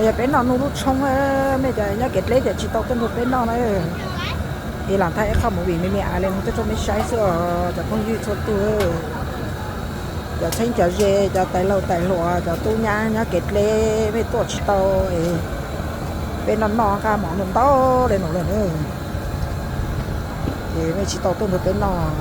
Yog peb noj nuj lub tshoob, mej cov nyob kev dleb ces tsis tau tuaj nrog peb noj na. Es lam thaij ib qho movie me me li no tuaj rau mej saib xwb os cov phooj ywg txhua tus. Cov txheeb cov ze, cov tais laug tais hluas, cov tub nyab nyob kev dleb mej tuaj tsis tau es peb noj noj nqaj mov ntau ntau li no lawm na. Es mej tsis tau tuaj nrog peb noj.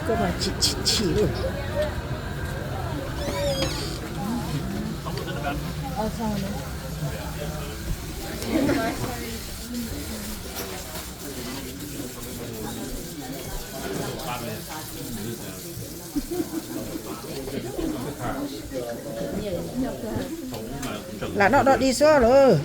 Koj mas chim chim chim li. Lam noj dog dig xwb lawm.